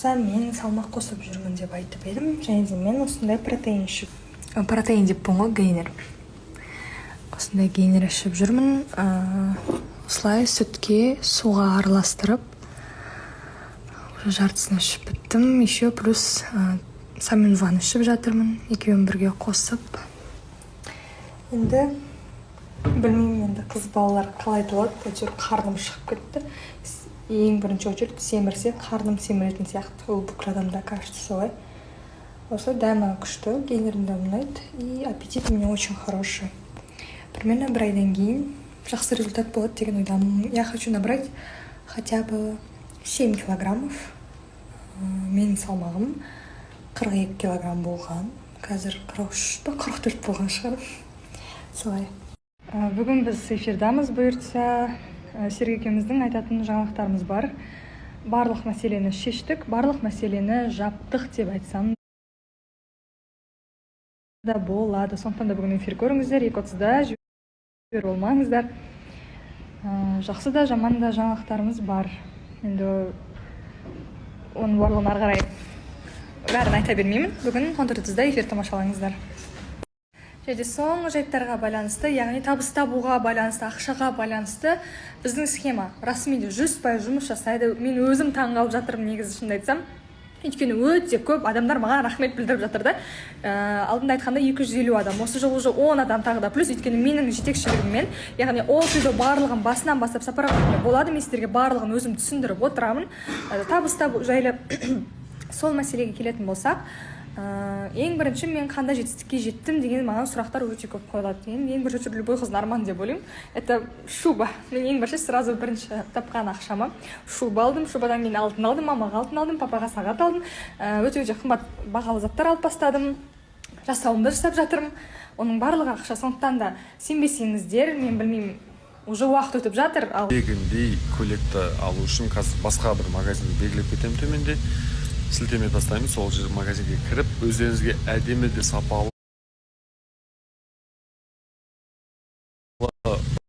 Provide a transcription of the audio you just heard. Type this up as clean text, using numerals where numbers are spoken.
болса, мен салмақ қосып жүрмін деп айтып едім. Және де мен осындай протеин ішіп, протеин деппін ғой, гейнер, осындай гейнер ішіп жүрмін. Осылай сүтке, суға араластырып, уже жартысын ішіп біттім. Еще плюс саминван ішіп жатырмын, екеуін бірге қосып. Енді білмеймін, енді қыз балалар қалай толады, әйтеуір қарным шығып кетті. Ең бірінші очередь семірсе, қарным семіретін сияқты. Ол бүкіл адамда, кажется, солай. Осы дәмі күшті, гейнердің дәмі ұнайды, и аппетит у меня очень хороший. Примерно бір айдан кейін жақсы результат болады деген ойдамын. Я хочу набрать хотя бы 7 килограммов. Менің салмағым 42 килограмм болған, қазір 43 па, 44 болған шығар, солай. Бүгін біз эфирдамыз, бұйыртса. Серік екеуміздің айтатын жаңалықтарымыз бар. Барлық мәселені шештік, барлық мәселені жаптық деп айтсам да болады. Сондықтан да бүгін эфир көріңіздер, 2:30-да, жіберіп алмаңыздар. Жақсы да, жаман да жаңалықтарымыз бар. Енді оның барлығын ары қарай бәрін айта бермеймін. Бүгін 14:30-да эфир тамашалаңыздар. Және де соңғы жайттарға байланысты, яғни табыс табуға байланысты, ақшаға байланысты, біздің схема расымен де 100% жұмыс жасайды. Мен өзім таңғалып жатырмын негізі, шынымды айтсам, өйткені өте көп адамдар маған рахмет білдіріп жатыр да. Алдында айтқанда, 250 адам, осы жолы уже 10 адам тағы да плюс, өйткені менің жетекшілігіммен, яғни ол жерде барлығын басынан бастап сопровождение болады, мен сіздерге барлығын өзім түсіндіріп отырамын. Табыс табу жайлы сол мәселеге келетін болсақ, ең бірінші мен қандай жетістікке жеттім деген маған сұрақтар өте көп қойылады. Енді ең бірінші, любой қыздың арманы деп ойлаймын, это шуба. Мен ең бірінші, сразу бірінші тапқан ақшама шуба алдым. Шубадан кейін алтын алдым, мамаға алтын алдым, папаға сағат алдым. Өте өте қымбат бағалы заттар алып бастадым, жасауымды жасап жатырмын. Оның барлығы ақша. Сондықтан да сенбесеңіздер, мен білмеймін, уже уақыт өтіп жатыр ал. Тегіндей көйлекті алу үшін қазір басқа бір магазинді белгілеп кетемін, төменде сілтеме тастаймын. Сол жер магазинге кіріп, өздеріңізге әдемі де сапалы